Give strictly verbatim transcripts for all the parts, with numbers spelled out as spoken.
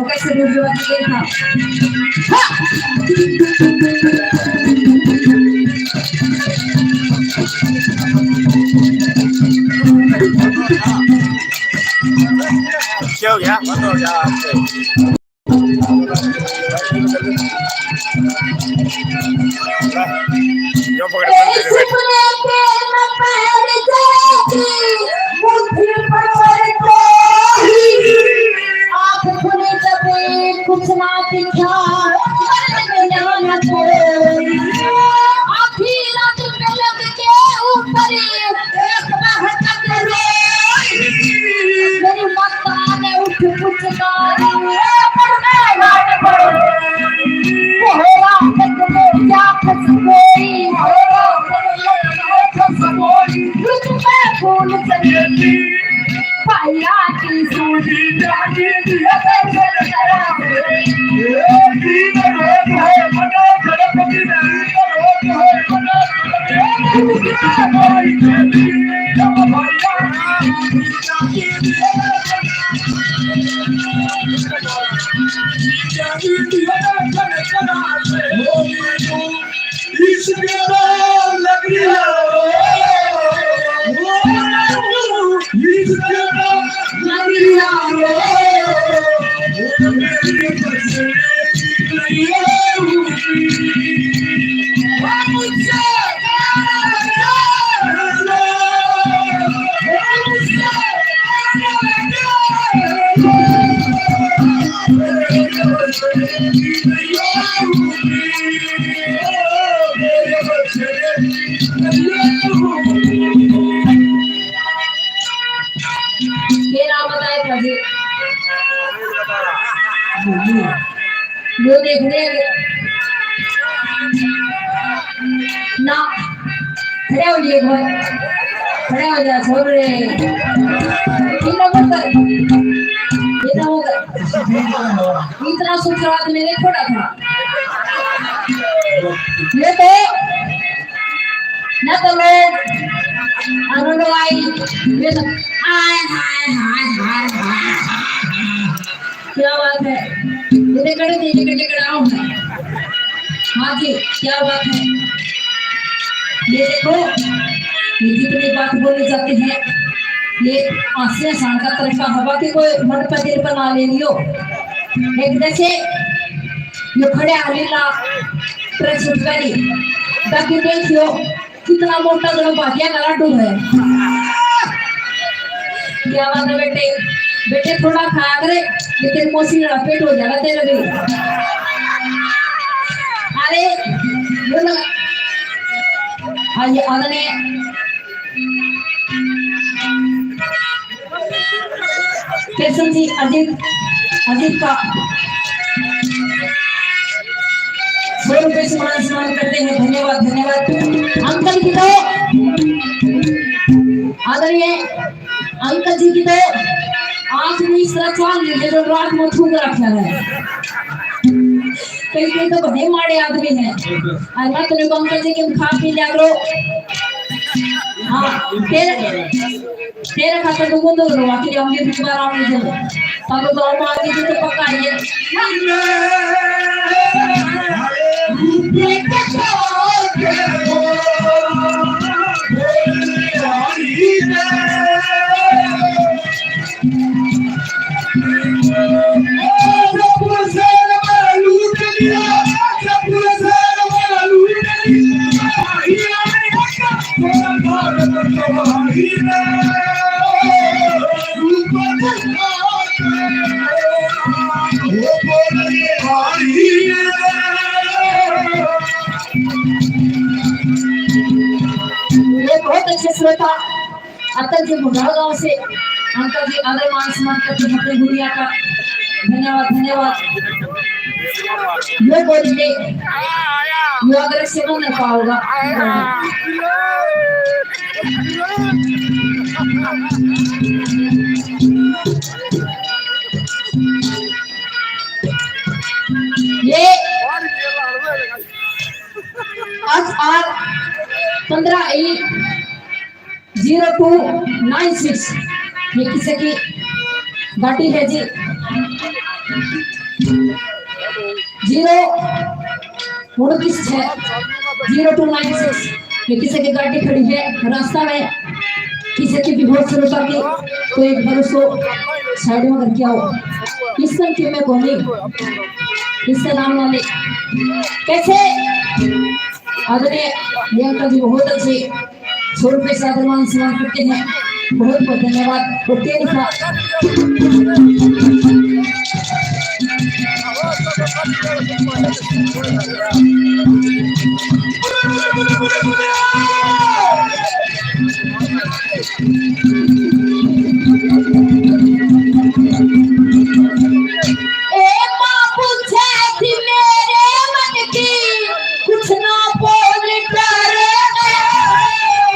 कैसे दूसरी बात ये था। हाँ। क्या हो गया? बंद हो गया आपसे। जो पकड़े, पकड़े, पकड़े। आँख खुली जब कुछ ना दिखा, आधी रात पलंग के ऊपर एक बहकत रोई। मेरी माता ने उठ पुचकारी, कोहरा में क्या खुशबू, कोहरा में क्या खुशबू, रुत में फूल जलेबी। पाया की सूझी जागी दिया दर्शन करा। ये दीन रोज है, मना गणपति नहीं, रोज है, मना गणपति नहीं। ये नाम बताए था जी। यो देख रहे हैं ना, खड़े हो लिए एक बार, खड़े हो जा छोरे। इतना मत कर, इतना मत कर। इतना सुखरात मैंने थोड़ा था। ये तो ना तो लोग, I don't know why, ये तो हाय, हाय, हाय, हाय, हाय। क्या बात है, ये कड़े थे, ये कड़े कड़ाओ है। हाँ जी, क्या बात है। ये देखो, ये जितनी बात बोली जाती है, ये हास्य हंसाण का तरीका हवा के कोई मन पर दिल पर ना ले लियो। एक जैसे ये खड़े हाली ना प्रस्तुत करी, ताकि देखियो कितना मोटा जनो भाटिया का लाडू है। क्या बात है बेटे, बेटे थोड़ा खाया करे, लेकिन मौसी लड़ा पेट हो जाएगा तेरे भी। अरे बोलो, हाँ, ये आदरणीय कृष्ण जी अजीत, अजीत का सौ रुपए से मान सम्मान करते हैं। धन्यवाद, धन्यवाद। अंकल की तो, आदरणीय अंकल जी की तो आँख में इस तरह चाल लीजिए जो रात में थूक रखा है। कई कई तो बड़े माड़े आदमी हैं। और मैं तो अंकल जी के खा पी लिया करो। हाँ, तेरे, तेरे खातर तो वो तो रो, आखिर हम ये दोबारा आने दो। तब तो हम आगे जी तो पक्का ये। ये बहुत अच्छे श्रोता अटल जी भुंडाल गांव से, अंकल जी आदर मान सम्मान करते हैं अपनी गुड़िया का। धन्यवाद, धन्यवाद। यो बोल के यो अगर से बन पाओगा। ये आज आर पन्द्रह E zero two nine six, ये किसी की गाड़ी है जी। जीरो उनतीस छः, जीरो टू नाइन सिक्स। ये किसी की गाड़ी खड़ी है रास्ता में, किसी की भी बहुत जरूरत होगी, तो एक बार उसको साइड में करके आओ। इस संख्या में कौन है? इसका नाम ना ले। कैसे? आदरणीय ये अंकल जी बहुत अच्छे सौ रुपए से आदरमान सम्मान करते हैं। बहुत बहुत धन्यवाद। और तेरी सा- ए माँ पूछे थी मेरे मन की, कुछ ना बोल डरे।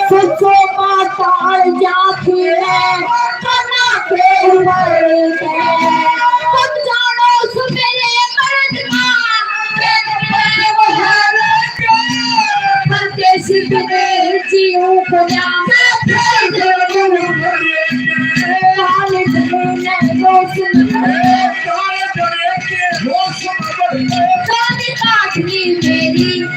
सोचो माँ टाल जाती है, कना के ऊपर है। तुम जानो सो मेरे मर्द का, के वो हर परदेसी विदेशी हूँ खुदा। काल धरे ने रोशन काली काटनी मेरी।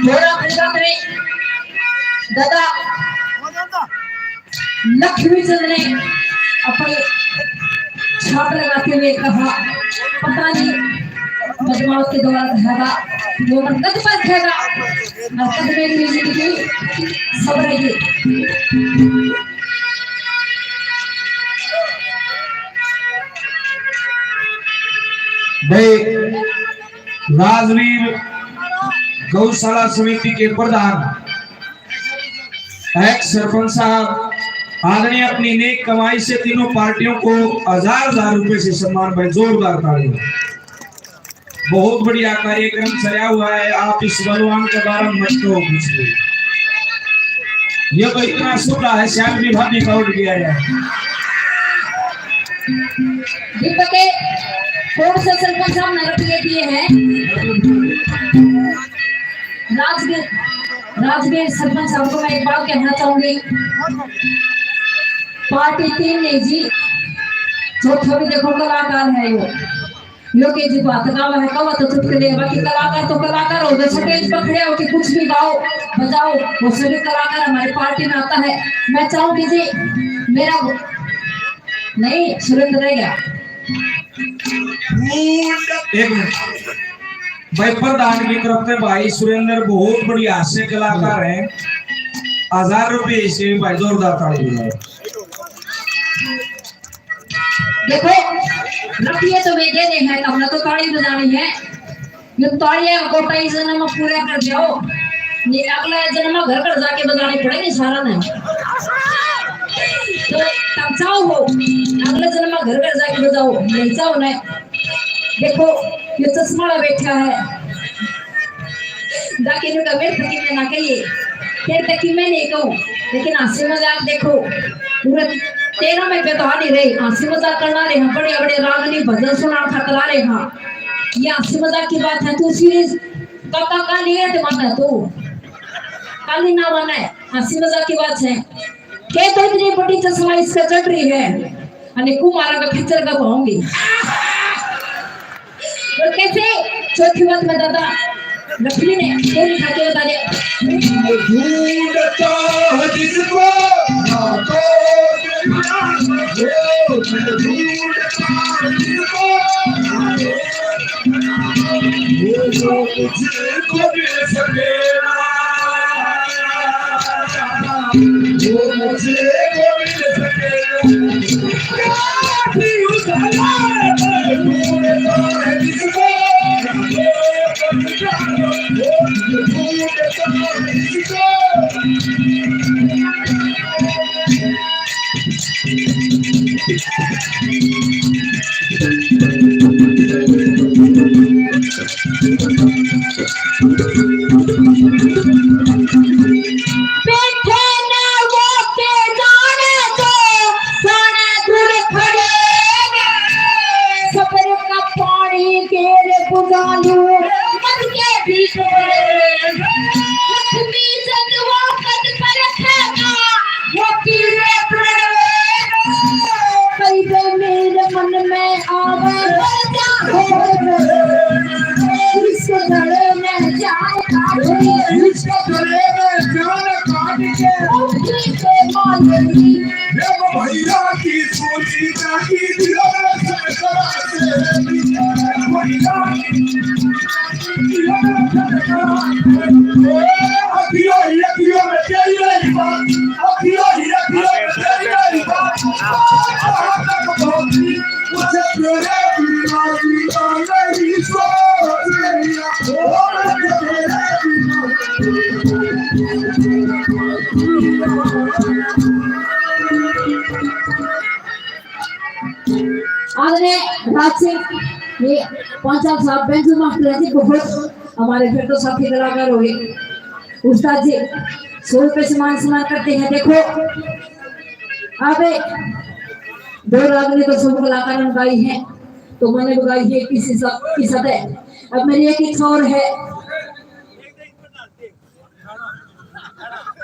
थोड़ा अंदर में दादा लक्ष्मी चंद ने अपनी छाप लगाते हुए कहा, पता नहीं बदमाश के द्वारा हैगा, जो कद पर हैगा, और कद में भी जिंदगी सबर है। भाई, राजवीर गौशाला समिति के प्रधान, एक्स सरपंच साहब, आदरणीय, अपनी नेक कमाई से तीनों पार्टियों को हजार हजार रुपए से सम्मान। भाई, जोरदार ताली। बहुत बढ़िया कार्यक्रम चला हुआ है, आप इस बलवान के बारे में मत कहो कुछ भी। ये तो इतना सुधा है, श्याम जी भाभी का उठ गया है। दीपक के कौन से सरपंच साहब ने रुपये दिए हैं? राजगीर, राजगीर सरपंच साहब को मैं एक बात कहना चाहूंगी, पार्टी तीन नहीं जी, चौथा भी देखो कलाकार है यो। यो के जी बात गावा है, कवा तो चुटकुले, बाकी कलाकार तो कलाकार हो गए, स्टेज पर खड़े होके कुछ भी गाओ, बजाओ, वो सभी कलाकार हमारी पार्टी में आता है। मैं चाहूंगी जी, मेरा नहीं, सुरेंद्र रह गया। एक मिनट। भाई, प्रधान की तरफ से भाई सुरेंद्र बहुत बढ़िया हास्य कलाकार हैं। हजार रुपये से भाई जोरदार ताली बजाओ। देखो, रुपये तो वे दे रहे हैं, तब ना तो ताली बजानी है। ये तालियां का कोटा इस जन्म में पूरा कर जाओ, नहीं अगला जन्म में घर घर जाके बजाने पड़ेंगे सारा ने। तो तब चाहो हो, अगला जन्म में घर घर जाके बजाओ, नहीं चाहो ना। देखो, ये चश्मा वाला बैठा है, जाके इनका मेरे तक में ना कहिए, तेरे तक मैं नहीं कहूँ, लेकिन हंसी मजाक देखो, पूरा तेरह में पे तो आ नहीं रही, हंसी मजाक करना रहे हैं, बड़े बड़े रागनी भजन सुना खतरा रहे हैं। ये हंसी मजाक की बात है, तू सीरियस काका का नहीं है, तो मत है तू काली ना बना है, हंसी मजाक की बात है। के तो इतनी बड़ी चश्मा इसका चढ़ रही है, अने कुमारा का खच्चर का पाऊंगी। और कैसे चौथी बात में दादा लक्ष्मी ने तेरी खाते बता दे। ढूंढता है जिसको, ना तो ढूंढता है जिसको, वो मुझे को मिल सके ना। जो मुझे वो मिल सके। काफी उजाला पर ढूंढता है जिसको, वो ढूंढता है जिसको। बैठे ना वो के जाने दो, जाने दूर खड़े ने। सबर का पानी के रे बुझा लूं, मन के भीतर। लक्ष्मी चंद वो कद पर रखेगा, वो पीले पड़े। कई बे मेरे मन में आवे, मर जा हो। इसके गले में जान काट के, इसके गले में जान काट के। उठी के मालूम। जब भैया की सूची जागी, दिल में धड़कन से भैया की आदरणीय राज सिंह, ये पांच साल साहब बेंजू मास्टर है जी, बहुत हमारे फिर तो साथी कलाकार हो गए। उस्ताद जी, सौ रुपए से मान सम्मान करते हैं। देखो, अब दो रागनी तो सब कलाकारों ने गाई है, तो मैंने भी गाई है किसी सा-, की सतह। अब मेरी एक इच्छा और है,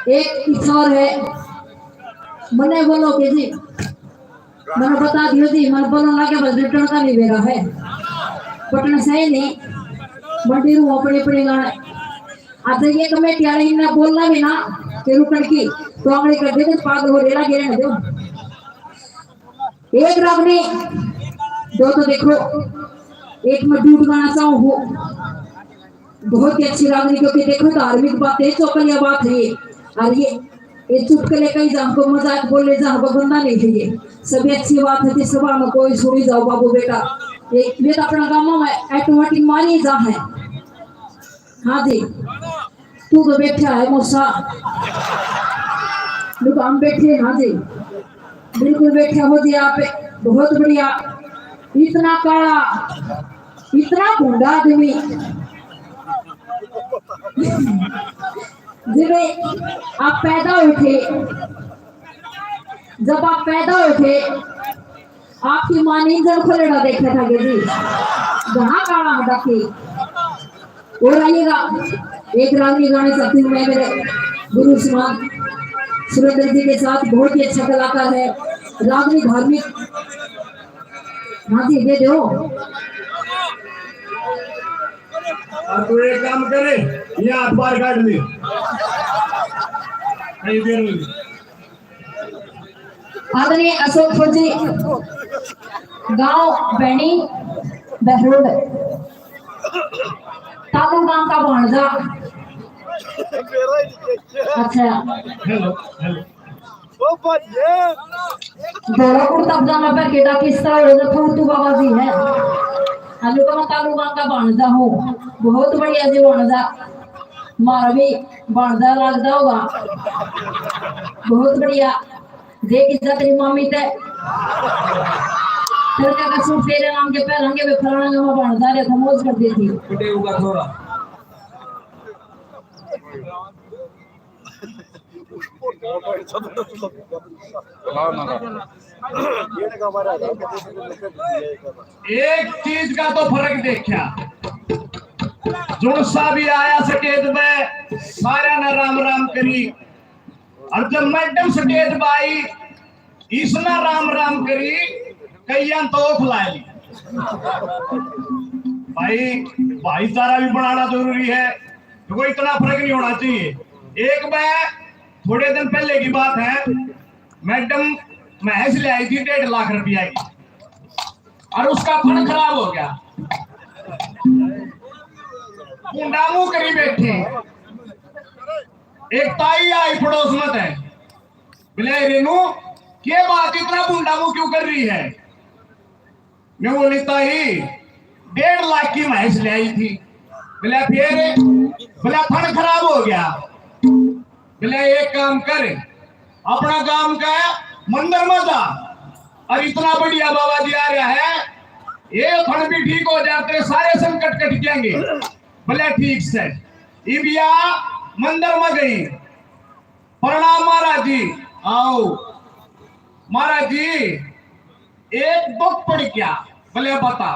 एक इच्छा और है, मने बोलो के जी, मैंने बता दियो जी, मन बोलने लगे बस रिटर्न का नहीं मेरा है, बटन सही नहीं, मंडी रू अपने अपने गाने। अच्छा, ये कमेटी वाले इन्हें बोलना भी ना कि रुकन की, तो आंगली कर दे, पागल हो रेला गिरने दो। एक रागनी, दो तो देखो, एक मैं डूड गाना चाहूँ हूँ, बहुत ही अच्छी रागनी, क्योंकि देखो धार्मिक बात है, चौकलिया बात है ये। और ये, ये चुटकले कहीं जहाँ को मजाक बोले, जहाँ को गंदा नहीं है ये। सभी अच्छी बात है, जिस सभा में कोई सुनी जाओ बाबू बेटा, ये, ये तो अपना गामा में ऑटोमेटिक मारी जा है। हाँ जी, तू तो बैठा है मूसा, तू तो हम बैठे। हाँ जी, बिल्कुल बैठा हो जी आप, बहुत बढ़िया। इतना काला, इतना भूंडा आदमी, जिन्हें आप पैदा हुए थे, जब आप पैदा हुए थे, आपकी माँ ने इंजन खोलेड़ा देखा था जी, घना काला हो रखे। और आइएगा, एक रागनी गाने चाहती हूँ मैं, मेरे गुरु समान सुरेंद्र जी के साथ, बहुत ही अच्छा कलाकार है, रागनी धार्मिक। हाँ जी, दे दो। और तू एक काम करे, ये हाथ बाहर काट ले। कहीं देर में। आदरणीय अशोक फौजी, गांव बैनी, बहरोड, तालू गांव का भाणजा। अच्छा। Hello, hello. ओ भाई, ये धोला कुर्ता पजामा पहन के डाकिस्ता और फूतू बाबा जी है। हेलो, तो मैं तालू गांव का भाणजा हूँ। बहुत बढ़िया जी भाणजा। मारा भी भाणजा लागदा होगा। बहुत बढ़िया। देख इज्जत तेरी मामी ते। तेरे का सूट तेरे नाम के पहनांगे, वे फलाना नाम भाणजा रे, तो मौज कर देती। बड़े होगा थोड़ा। एक चीज का तो फर्क देखा, जुड़सा भी आया स्टेज में, सारा ने राम राम करी, और जब मैडम स्टेज पे आई, इसने राम राम करी, कईयां तो खिला ली। भाई, भाईचारा भी बनाना जरूरी है, देखो, इतना फर्क नहीं होना चाहिए। एक मैं थोड़े दिन पहले की बात है, मैडम भैंस ले आई थी डेढ़ लाख रुपया की, और उसका थन खराब हो गया। भूंडा मुंह करी बैठे। एक ताई आई पड़ोस में तै, बोले, "रेनू, के बात, इतना भूंडा मुंह क्यों कर रही है?" मैं बोली, "ताई, डेढ़ लाख की भैंस ले आई थी।" बोले, "फिर?" बोले, "थन खराब हो गया।" बोले, "एक काम कर, अपना गांव का मंदिर में जा, और इतना बढ़िया बाबा जी आ रहा है, ये थन भी ठीक हो जाते, सारे संकट कट जाएंगे।" बोले, "ठीक से।" इबिया मंदिर में गई, "प्रणाम महाराज जी।" "आओ।" "महाराज जी, एक दुख पड़ गया।" बोले, "बता।"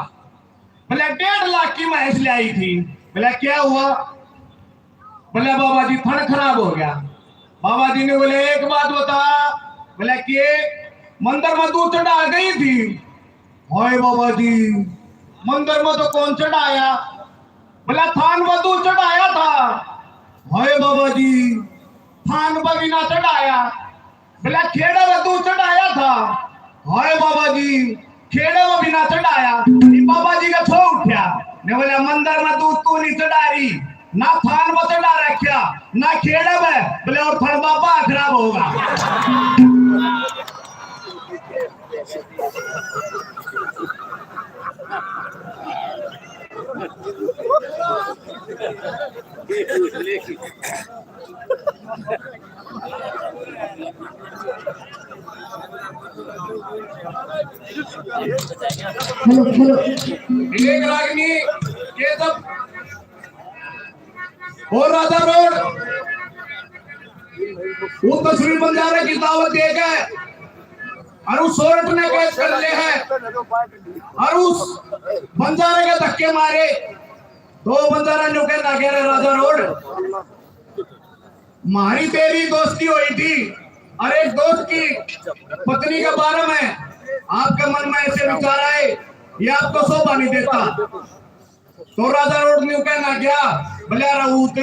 बोले, "डेढ़ लाख की भैंस ले आई थी।" बोले, "क्या हुआ?" बोले, "बाबा जी, थन खराब हो गया।" बाबा जी ने बोले, "एक बात बता।" बोले, "के?" "मंदिर में दूध चढ़ा गई थी।" "हाय बाबा जी, मंदिर में तो कौन चढ़ाया?" बोला, "थान पर तू चढ़ाया था।" "हाय बाबा जी, थान पर भी ना चढ़ाया।" बोला, "खेड़े में तू चढ़ाया था।" "हाय बाबा जी, खेड़े में भी ना चढ़ाया।" ये बाबा जी का छो उठा ने बोला, "मंदिर में तू तू नहीं चढ़ा रही, ना थान पर चढ़ा रखा, ना खेड़े में।" बोले, "और थान बाबा खराब होगा।" Hello, hello. विवेक रागनी, केशव और राजा रोड, वो तस्वीर बंजारे की दावत दे के, और उस सोरठ ने कैद कर ले है, और उस बंजारे के धक्के मारे, तो बंजारा न्यू कहना कह रहे, "राजा रोड, म्हारी तेरी दोस्ती हुई थी, और एक दोस्त की पत्नी के बारे में आपके मन में ऐसे विचार आए, ये आपको शोभा नहीं देता।" तो राजा रोड न्यू कहना गया, "बोले, राऊत,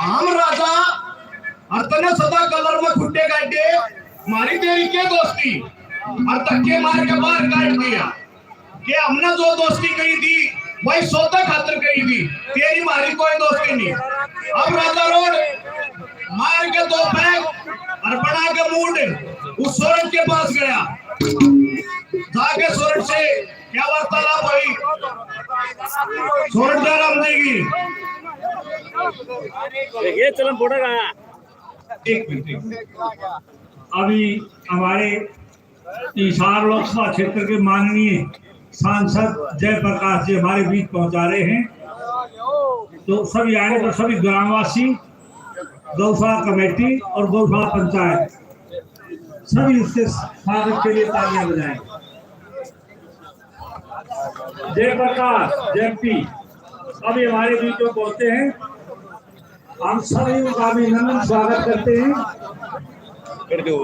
हम राजा, और तने सदा कलर में खुट्टे काटे, म्हारी तेरी के दोस्ती?" और धक्के मार के बाहर काट दिया। कि हमने जो दोस्ती करी थी, वही सौदा खातर करी थी, तेरी म्हारी कोई दोस्ती नहीं। अब राजा रोड मार के दो पैग और बना के मूड उस सोरठ के पास गया। जाके सोरठ से क्या वार्तालाप हुई, सोरठ जयराम जी की। देखिए, चलन फोड़ेगा। एक मिनट, एक मिनट। अभी हमारे हिसार लोकसभा क्षेत्र के माननीय सांसद जयप्रकाश जी हमारे बीच पहुंचा रहे हैं। तो सभी आने पर सभी ग्रामवासी, गौशाला कमेटी और गौशाला पंचायत, सभी उसके स्वागत के लिए तालियां बजाएं। जयप्रकाश जयंती अभी हमारे बीच में पहुंचे हैं। हम सभी उनका अभिनंदन, स्वागत करते हैं। कर दो।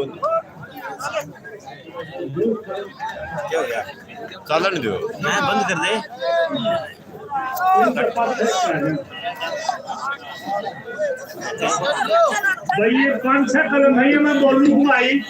क्या हो गया? चालन दो। मैं बंद कर दे। भाई, ये पाँच छह कलम है, ये मैं बोलूँ भाई।